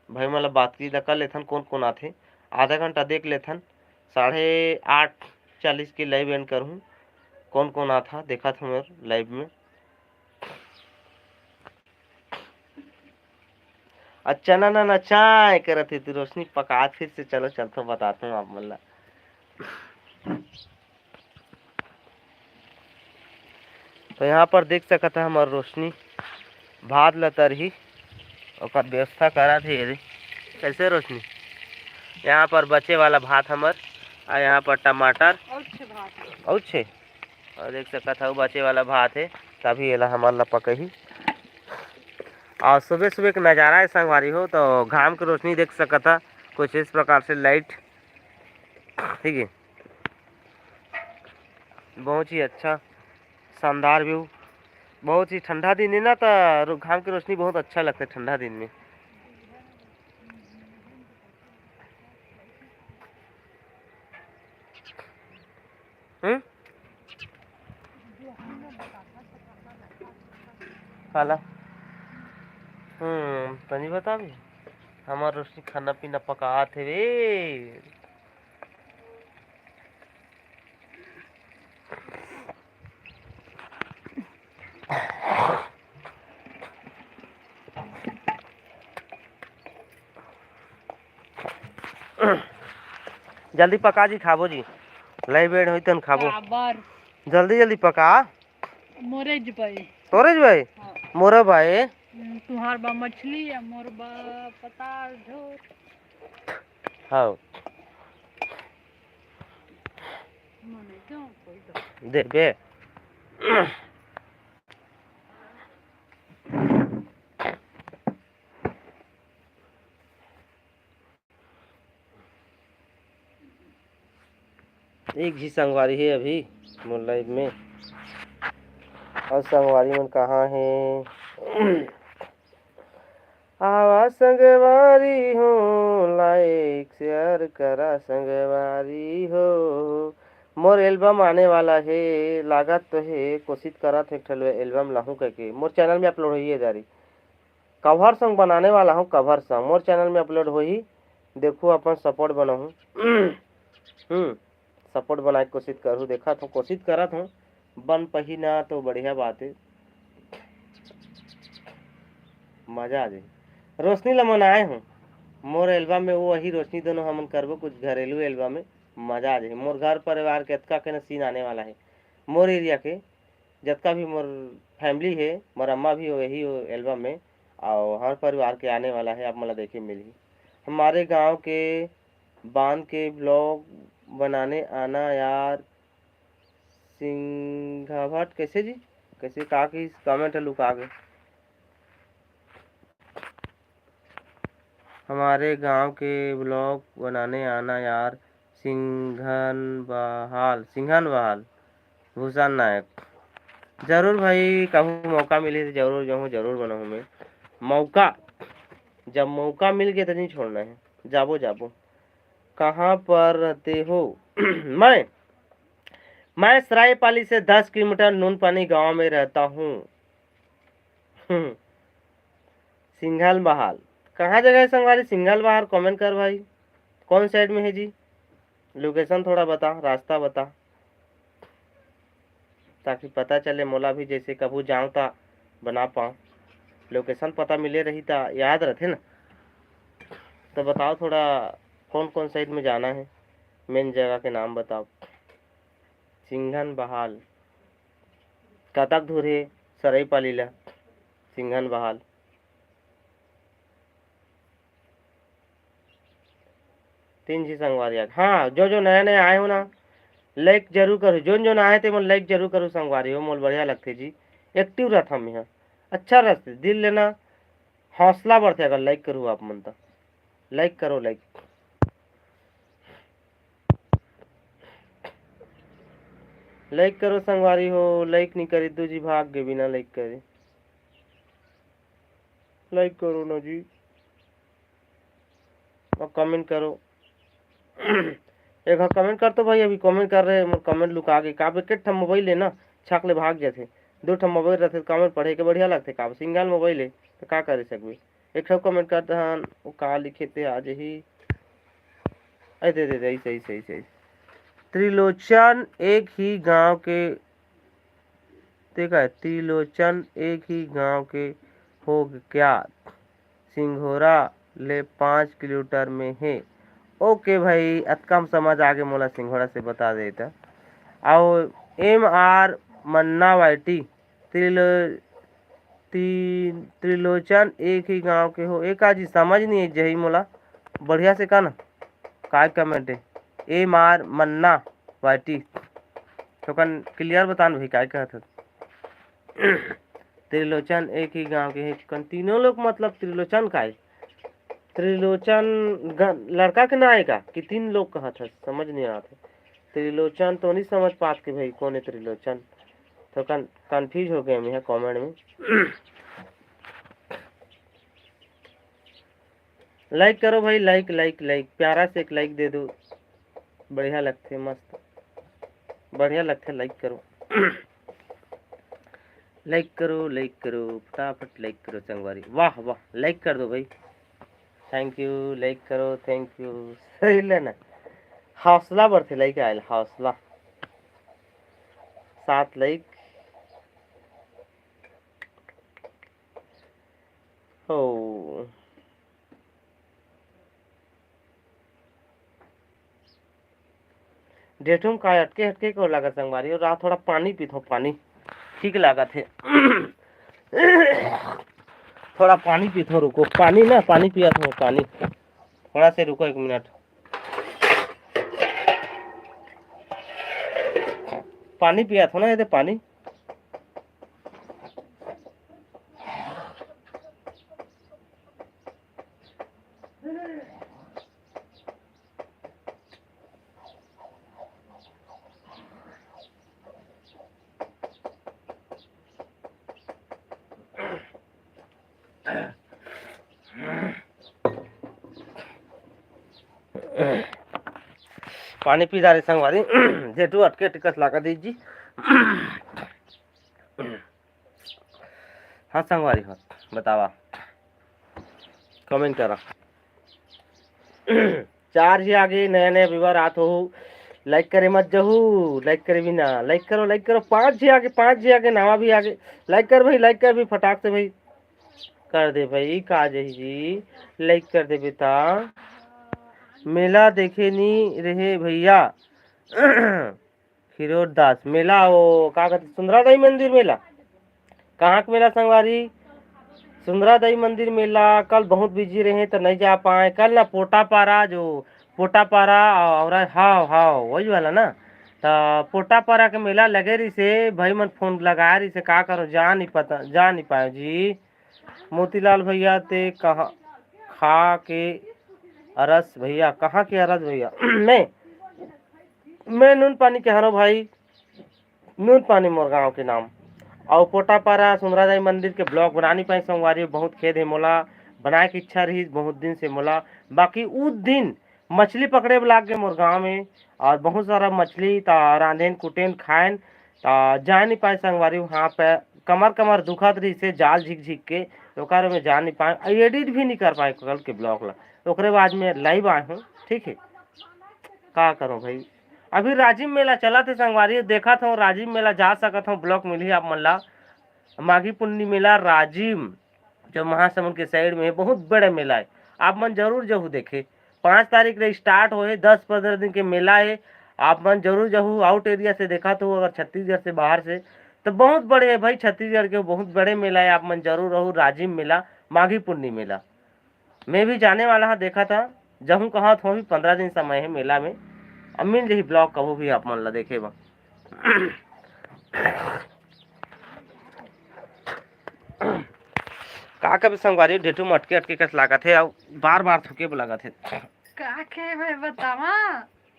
भाई, मतलब बातचीत कर लेथन, कौन कौन आथे, आधा घंटा देख लेथन। साढ़े आठ चालीस के लाइव एंड करहूँ। कौन कौन आता देखा था मेरे लाइव में। अच्छा ना ना ना, चाय करत हे तू, रोशनी पकात फिर से। चलो चलथो, बताता हूँ आप मन ला। तो यहाँ पर देख सकत है हमर रोशनी भात ल तरही, ओकर व्यवस्था करत हे। ये दे। कैसे रोशनी? यहाँ पर बचे वाला भात हमर, और यहाँ पर टमाटर। और छे भात। और छे। और देख सकत हव बचे वाला भात हे, तभी एला हमन ला पकही। और सुबह सुबह के नज़ारा है संगवारी हो, तो घाम के रोशनी देख सकत ह कुछ इस प्रकार से लाइट, ठीक है, बहुत ही अच्छा शानदार व्यू। बहुत ही ठंडा दिन है ना, तो रो-, घाम की रोशनी बहुत अच्छा लगता है ठंडा दिन में। हम्म? काला? हम्म, तनी बता भी। हमार रोशनी खाना पीना पकात हे रे। जल्दी पका जी, खाबो जी। लई बेड़ होई तन खाबो। काबर? जल्दी जल्दी पका। मोरे ज भाई। तोरे ज भाई? हाँ। मोरा भाई। हम्म, तुहार बा मछली या मोर बा पताल झोर। हाँ। मने क्यों कोई दो? दे बे। एक झी संगवारी हे अभी मोर लाइव में। और संगवारी मन कहाँ हे? आवा संगवारी हो, लाइक शेयर करा संगवारी हो। मोर एल्बम आने वाला हे, लागत तो हे, कोशिश करत हे एक ठो एल्बम लाहूँ कहिके। मोर चैनल में अपलोड होइए जारी। कवर सॉन्ग बनाने वाला हूँ, कवर सॉन्ग मोर चैनल में अपलोड होही। देखू, अपन सपोर्ट बनाहूँ। हम्म, सपोर्ट बनाए के कोशिश करहूँ, देखत हूँ, कोशिश करत हूँ, बन पही ना तो बढ़िया बात है, मजा आ जाए। रोशनी ला मनाए हूँ मोर एल्बम में, वो वही रोशनी दोनों हमन करबो कुछ घरेलू एल्बम में, मजा आ जाए। मोर घर परिवार के अतका के सीन आने वाला है, मोर एरिया के जतका भी मोर फैमिली हे, मोर अम्मा भी वही एल्बम में, और हर परिवार के आने वाला है, आप मन ला देखे मिलही। हमारे गांव के बांध के ब्लॉग बनाने आना यार। सिंघाभट्ट कैसे जी, कैसे का की कमेंट लुका गए। हमारे गांव के ब्लॉग बनाने आना यार, सिंघन बहाल, सिंघन बहाल, भूषण नायक। जरूर भाई, कहूँ मौका मिली तो जरूर जाहूँ, जरूर बनाहूँ मैं। मौका, जब मौका मिल गया तो नहीं छोड़ना है, जाबो जाबो। कहाँ पर रहते हो? मैं, मैं सरायपाली से दस किलोमीटर नूनपानी गांव में रहता हूँ। हम्म। सिंघल बहाल कहाँ जगह है संगवारी? सिंघल बहाल कमेंट कर भाई, कौन साइड में है जी? लोकेशन थोड़ा बता, रास्ता बता, ताकि पता चले मोला भी, जैसे कभू जाऊँ ता बना पाऊँ। लोकेशन पता मिले रही ता याद रहते ना। तो बताओ थोड़ा, कौन कौन साइड में जाना है, मेन जगह के नाम बताओ। सिंघन बहाल कतक दूर हे सरईपाली ला? सिंघन बहाल तीन झी संगवारी आगे। हाँ, जो जो नया नया आए हो ना, लाइक जरूर करो। जोन जोन आए ते मन लाइक जरूर करो संगवारी हो, मोल बढ़िया लगथे जी। एक्टिव रहत हम यहाँ, अच्छा रहते दिल लेना, हौसला बढ़थे अगर लाइक करू आप मन तो। लाइक करो, लाइक। Like करो संगवारी हो, like नहीं करी दू जी, भाग गए बिना like करे। Like करो ना जी, और comment करो। एक हाँ comment कर तो भाई, अभी comment कर रहे, मोर comment लुका गे। का एक ठा मोबाइल है ना, छाक ले भाग जाथे। दो ठा मोबाइल रहथे, comment पढ़े के बढ़िया लगथे। का single मोबाइल है तो का करे सकबे? एक ठा comment कर दहन, वो का लिखे ते आ जही। अरे दे दे दे, सही सही सही। त्रिलोचन एक ही गांव के, देखा है, त्रिलोचन एक ही गांव के हो क्या? सिंघोरा ले पाँच किलोमीटर में है। OK भाई, अतका हम समझ आगे, मोला सिंघोरा से बता देता। आओ, M R मन्ना Y T, त्रिलो-, ती-, त्रिलोचन एक ही गांव के हो। एक आज समझ नहीं है जही मोला, बढ़िया से का ना, काय comment है? M R मन्ना Y T, थोकन clear बतान भाई, काय कहत हस? त्रिलोचन एक ही गांव के हे, कन तीनों लोग, मतलब त्रिलोचन काय? त्रिलोचन ग-, लड़का के ना आय का कि तीन लोग कहत हस, समझ नहीं आत है। त्रिलोचन तो नहीं समझ पात के भाई, कौन है त्रिलोचन? तो कन-, confuse हो गए हम यहाँ comment में। Like करो भाई, like, like, like, प्यारा से एक like दे दो, बढ़िया लगथे, मस्त, बढ़िया लगथे, like करो। Like करो, like करो, फटाफट like करो संगवारी। वाह, वाह, like कर दो भाई। Thank you, like करो, thank you। सही ले ना, हौसला बढ़थे, like आयल, हौसला। सात like। हो। डेठुम का अटके हटके को लगा संगवारी, और रात थोड़ा पानी पीथो, पानी ठीक लागत हे। थोड़ा पानी पीथो, रुको, पानी ना, पानी पिया थो, पानी। थोड़ा से रुको एक मिनट, पानी पिया थो ना, ये दे पानी। पानी पी जा रहे संगवारी। जेठू अटके टिकस लागा दीजिए। हाँ संगवारी हो, बतावा, comment करा। चार जी आगे, नया नया viewer आत हो, like करे मत जहू, like करे भी ना, like करो, like करो। पाँच जी आगे, पाँच जी आगे, नवा भी आगे, like कर भाई, like कर भी फटाक से भाई, कर दे भाई, का जही जी, like कर दे बेटा। मेला देखे नी रहे भैया। खिरोर दास मेला, वो का कहते, सुंदरा दाई मंदिर मेला। कहाँ के मेला संगवारी? सुंदरा दाई मंदिर मेला। कल बहुत busy रहे तो नहीं जा पाए। कल ना पोटापारा, जो पोटापारा और, हाव हाव वही वाला ना, तो पोटापारा के मेला लगे रही से भाई मन फोन लगा रही से, का करो, जा नहीं पता, जा नहीं पाए जी। मोतीलाल भैया ते कहाँ खा के अरस भैया, कहाँ के अरस भैया? मैं, मैं नून पानी के हरो भाई, नून पानी मोर गांव के नाम। और पोटापारा सुंदरा दाई मंदिर के vlog बना नहीं पाए संगवारी, बहुत खेद है मोला, बनाए के इच्छा रही बहुत दिन से मोला। बाकी उ दिन मछली पकड़े बर लाग गए मोर गांव में, और बहुत सारा मछली त रांधेन कुटेन खाएन, त जा नहीं पाए संगवारी। वहाँ पे कमर कमर दुखत रही से जाल झिक झिक के, ओकर में जा नहीं पाए, edit भी नहीं कर पाए कल के vlog ला। ओकरे बाद में live आए हूँ, ठीक है, का करो भाई। अभी राजिम मेला चलत हे संगवारी, देखत हूँ राजिम मेला जा सकत हूँ, vlog मिलही आप मन ला। माघी पुन्नी मेला राजिम, जो महासमुंद के side में है, बहुत बड़े मेला है, आप मन जरूर जहू देखे। पाँच तारीख ले start होए, दस पंद्रह दिन के मेला है। आप मन जरूर जहू, out area से देखत हो, अगर छत्तीसगढ़ से बाहर से, तो बहुत बड़े है भाई, छत्तीसगढ़ के बहुत बड़े मेला है। आप मन जरूर रहू, राजिम मेला, माघी पुन्नी मेला। मैं भी जाने वाला हा, देखा था, जहूँ कहा था भी पंद्रह दिन समय है मेला में। अब मिल जही vlog कभू भी आप मन ला देखे बा। का कभी संगवारी, डेटू में अटके अटके कस लागत है, और बार बार थुके बर लागत है। का के भाई बतावा?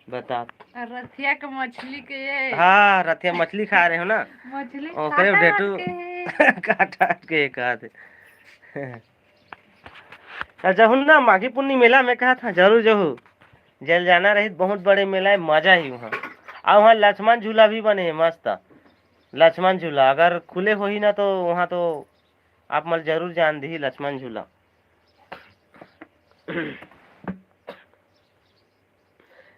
बता। रथिया के मछली के ये। हाँ, रथिया मछली खा रहे हो ना? मछली ओकरे काटा ढेटू अटके हे। काटा अटके हे, कहा थे। अच्छा, हुन ना, माघी पुन्नी मेला में कहा था, जरूर जहू। जल जाना रही, बहुत बड़े मेला है, मजा ही वहाँ। और वहाँ लक्ष्मण झूला भी बने है, मस्त लक्ष्मण झूला। अगर खुले होही ना, तो वहाँ तो आप मन जरूर जान दी लक्ष्मण झूला।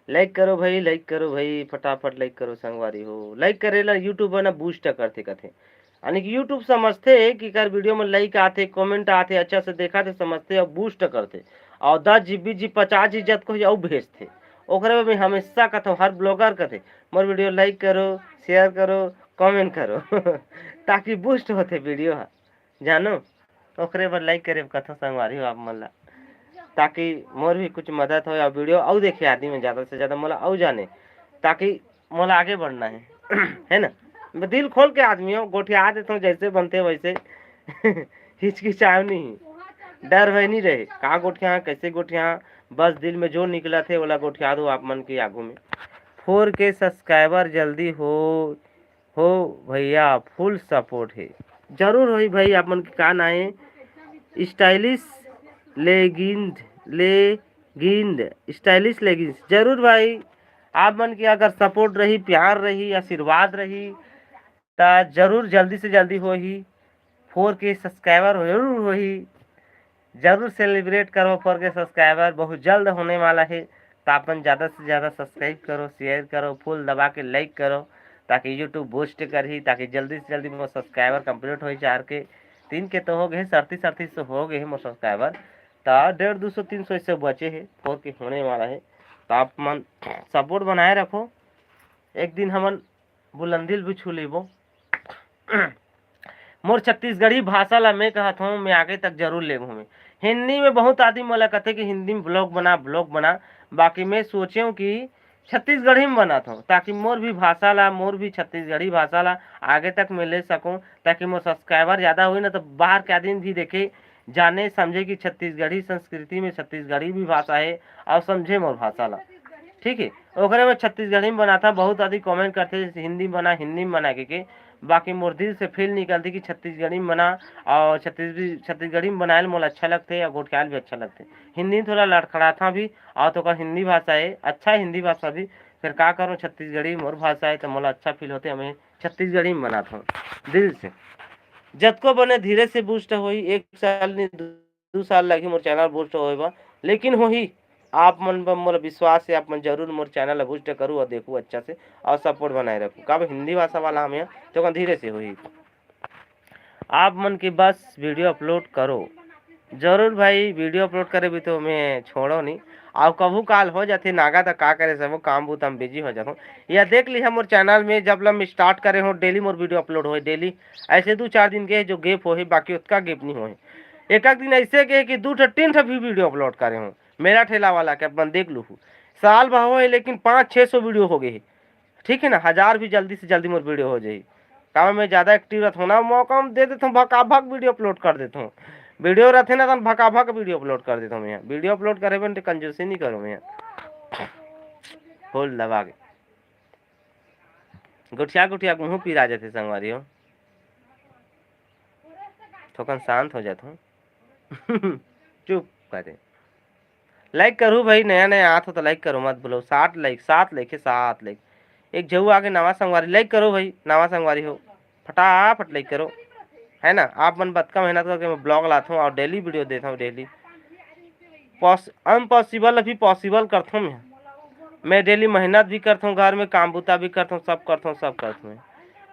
लाइक करो भाई, लाइक करो भाई, फटाफट लाइक करो संगवारी हो। लाइक करे ला YouTube ना बूस्ट करथे कथे, यानी कि YouTube समझथे कि कर वीडियो में लाइक आथे, कमेंट आथे, अच्छा से देखा थे, समझथे और बूस्ट करथे। और दस जी बी जी पचास जी जत को अउ भेजथे। ओकरे में हमेशा कथो, हर ब्लॉगर कथे, मोर वीडियो लाइक करो, शेयर करो, कमेंट करो। ताकि बूस्ट होथे वीडियो ह, जानो। ओकरे बर लाइक करे कथो संगवारी हो आप मन ला, ताकि मोर भी कुछ मदद हो और वीडियो अउ देखे आदमी में ज़्यादा से ज़्यादा, मोला अउ जाने, ताकि मोला आगे बढ़ना है। है ना? मैं दिल खोल के आदमी हो, गोठिया देता हूँ, जैसे बनते वैसे। हिचकिचाव नहीं, डर भय नहीं रहे, का गोठिया, कैसे गोठिया, बस दिल में जो निकला थे, ओला गोठिया दो आप मन के आगू में। फोर के सब्सक्राइबर जल्दी हो, हो भैया, फुल सपोर्ट है। जरूर होही भाई, आप मन के का ना है, स्टाइलिश लेगिंद, लेगिंद, स्टाइलिश लेगिंस। जरूर भाई, आप मन के अगर सपोर्ट रही, प्यार रही, आशीर्वाद रही, त जरूर जल्दी से जल्दी होही। फोर के सब्सक्राइबर जरूर होही। जरूर सेलिब्रेट करो फोर के सब्सक्राइबर, बहुत जल्द होने वाला है। तो आप मन ज़्यादा से ज़्यादा सब्सक्राइब करो, शेयर करो, फुल दबा के लाइक करो, ताकि YouTube बूस्ट करही, ताकि जल्दी से जल्दी मोर सब्सक्राइबर कंप्लीट हो चार के। तीन के तो हो गए, सरती सरती से हो गए मोर सब्सक्राइबर, तो डेढ़ दो सौ तीन सौ इससे बचे है, फोर के होने वाला है। तो आप मन सपोर्ट बनाए रखो, एक दिन हमन बुलंदी ल भी छू लेबो। मोर छत्तीसगढ़ी भाषा ला मैं कहत हूँ, मैं आगे तक जरूर लेगहूँ। मैं हिंदी में बहुत आदमी मोला कथे कि हिंदी में ब्लॉग बना, ब्लॉग बना, बाकी मैं सोचे हूँ कि छत्तीसगढ़ी में बनात हूँ, ताकि मोर भी भाषा ला, मोर भी छत्तीसगढ़ी भाषा ला आगे तक मैं ले सकूँ, ताकि मोर सब्सक्राइबर ज़्यादा होई ना, तो बाहर के आदमी भी देखे, जाने, समझे कि छत्तीसगढ़ी संस्कृति में छत्तीसगढ़ी भी भाषा है और समझे मोर भाषा ला। ठीक है, ओकरे में छत्तीसगढ़ी में बनात हूँ। बहुत आदमी कमेंट करथे, "हिंदी में बना, हिंदी में बना," के, के। बाकी मोर दिल से फील निकलथे कि छत्तीसगढ़ी में बना, और छत्तीस-, छत्तीसगढ़ी में बनाए ल मोला अच्छा लगथे और गोठियाल भी अच्छा लगथे। हिंदी में थोड़ा लड़खड़ाथा भी, और तो ओकर हिंदी भाषा है, अच्छा हिंदी भाषा भी, फिर का करूँ, छत्तीसगढ़ी मोर भाषा है, तो मोला अच्छा फील होथे, मैं छत्तीसगढ़ी में बनात हूँ दिल से। जतको बने धीरे से बूस्ट होही, एक साल नहीं, दू साल लगही मोर चैनल बूस्ट होए बर, लेकिन होही। आप मन बर मोला विश्वास है, आप मन जरूर मोर चैनल ला बूस्ट करू और देखू अच्छा से, और सपोर्ट बनाए रखू। काबर हिंदी भाषा वाला हम यहाँ, तो ओकर धीरे से होही। आप मन के बस वीडियो अपलोड करो। जरूर भाई, वीडियो अपलोड करे भी तो मैं छोड़ो नहीं। और कभू काल हो जाथे नागा, त का करे, सबो काम बूता में बिजी हो जाथों। या देख लिहा मोर चैनल में, जब ले मैं स्टार्ट करे हूँ, डेली मोर वीडियो अपलोड होए, डेली। ऐसे दू चार दिन के जो गैप होहे, बाकी ओतका गैप नहीं होहे। एक एक दिन ऐसे के कि दू ठो तीन ठो भी वीडियो अपलोड करे हूँ, मेला ठेला वाला के अपन देख लूहू। साल भर होए, लेकिन पाँच छः सौ वीडियो हो गए हे। ठीक है ना, हजार भी जल्दी से जल्दी मोर वीडियो हो जाही। काबर मैं ज़्यादा एक्टिव रहत हूँ ना, मौका में दे देत हूँ, भकाभक वीडियो अपलोड कर देत हूँ। वीडियो रहथे ना, तन भकाभक वीडियो अपलोड कर देत हूँ मैं। वीडियो अपलोड करे बर कंजूसी नहीं करूँ मैं। फुल दबा के गोठिया गोठिया मुँह पिरा जाथे संगवारी हो। थोकन शांत हो जात हूँ। चुप करे। लाइक करू भाई, नया नया आत हो तो लाइक करो, मत भूलो। सात लाइक, सात लाइक है, सात लाइक। एक झऊ आगे नवा संगवारी, लाइक करो भाई, नवा संगवारी हो, फटाफट लाइक करो, है ना। आप मन बतका मेहनत करके मैं ब्लॉग लाता हूँ और डेली वीडियो देता हूँ, डेली। पॉस-, अनपॉसिबल अभी पॉसिबल करता हूँ मैं। मैं डेली मेहनत भी करता हूँ, घर में काम बूता भी करता हूँ, सब करता हूँ, सब करता हूँ।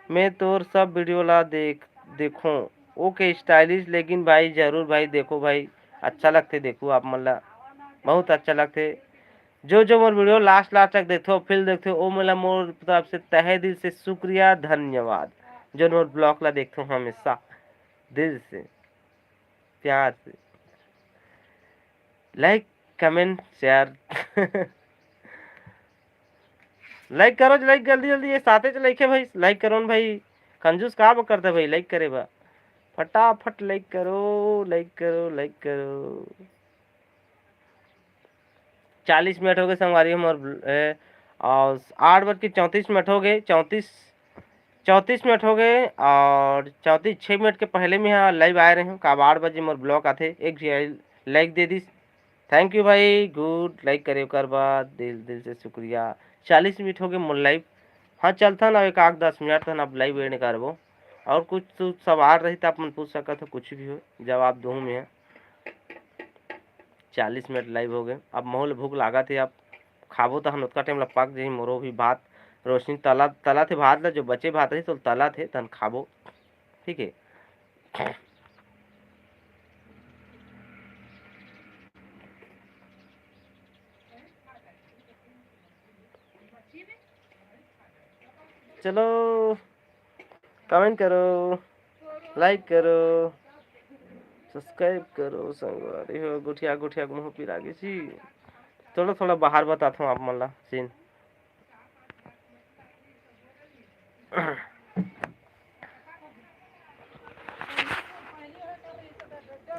मैं तोर सब वीडियो ला देख, देखो। ओके स्टाइलिश, लेकिन भाई जरूर भाई देखो भाई, अच्छा लगथे, देखो आप मन ला बहुत अच्छा लगथे। जो जो मोर वीडियो लास्ट लास्ट तक देखथो, फिर देखथो, ओ मोला मोर तरफ से तहे दिल से शुक्रिया, धन्यवाद। जो मोर ब्लॉग ला देखथो हमेशा दिल से, प्यार से। लाइक, कमेंट, शेयर। लाइक करो, लाइक जल्दी जल्दी, ये साथे च लाइक है भाई, लाइक करो न भाई। कंजूस का ब करता भाई, लाइक करे बा। फटाफट लाइक करो, लाइक करो, लाइक करो। चालीस मिनट हो गए संगवारी, हमर, ए, और आठ बज के चौंतीस मिनट हो गए, चौंतीस, चौंतीस मिनट हो गए और चौंतीस, छः मिनट के पहले में यहाँ लाइव आए रहे हूँ। काबर आठ बजे मोर ब्लॉक आथे, एक झी लाइक दे दिस। थैंक यू भाई, गुड लाइक करे ओकर बाद दिल दिल से शुक्रिया। चालीस मिनट हो गए मोर लाइव। हाँ, चलथन अब एक आध दस मिनट तन अब लाइव एंड करबो। और कुछ तो सवाल रही तो आप मन पूछ सकत हो, कुछ भी हो, जवाब दूँ मैं। चालीस मिनट लाइव हो गए। अब मोला भूख लागत हे, अब खाबो तहन ओतका टाइम ला पक जाही मोरो भी भात। रोशनी तला, तला थे भात ला, जो बचे भात रही तो तला थे तहन खाबो। ठीक है। चलो, कमेंट करो, लाइक करो, सब्सक्राइब करो संगवारी हो। गुठिया गुठिया मुँह पिरा गे जी। थोड़ा थोड़ा बाहर बताता हूँ आप मन ला सीन।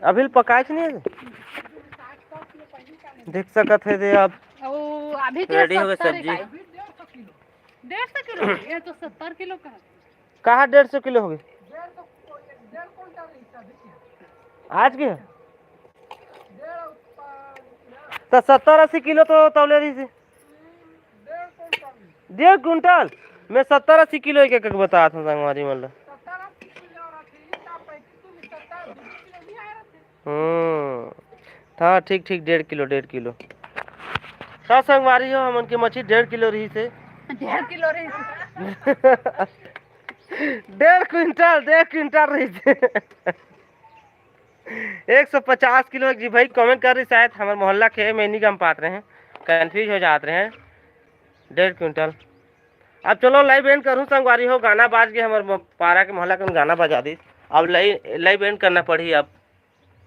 अभी पकाए के नहीं है, देख सकत है दे आप। ओ, अभी तो रेडी हो गए सत्तर सब्जी। है। डेढ़ सौ किलो, ये तो सत्तर किलो का है। कहाँ डेढ़ सौ किलो हो गए? आज के है? तो सत्तर अस्सी किलो तो तौले रही थी। डेढ़ कुंटल में सत्तर अस्सी किलो एक एक बता था संगवारी मन ला। हम्म, हाँ, ठीक ठीक, डेढ़ किलो, डेढ़ किलो। हाँ संगवारी हो, हमन के मछली डेढ़ किलो रही से। डेढ़ किलो रही से। डेढ़ क्विंटल, डेढ़ क्विंटल रही से। एक सौ पचास किलो जी भाई कमेंट कर रही, शायद हमारे मोहल्ला के, मैं नहीं गम पात रहे हैं, कन्फ्यूज हो जात रहे हैं। डेढ़ क्विंटल। अब चलो लाइव एंड करूँ संगवारी हो, गाना बाज के हमारे पारा के मोहल्ला के गाना बजा दी। अब लाइव, लाइव एंड करना पड़ी अब।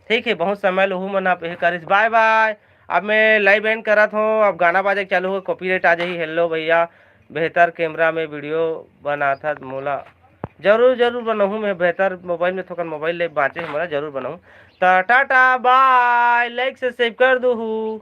ठीक है, बहुत समय लहू मन आप ये करिस। बाय बाय। अब मैं लाइव एंड करत हूँ, अब गाना बाजे के चालू हो, कॉपीराइट आ जाही। हेलो भैया, बेहतर कैमरा में वीडियो बनाथस मोला। जरूर जरूर बनाहूँ मैं, बेहतर मोबाइल में, थोकन मोबाइल ले बाँचे हे मोला, जरूर बनाहूँ। त टाटा बाय, लाइक से सेव कर दूहू।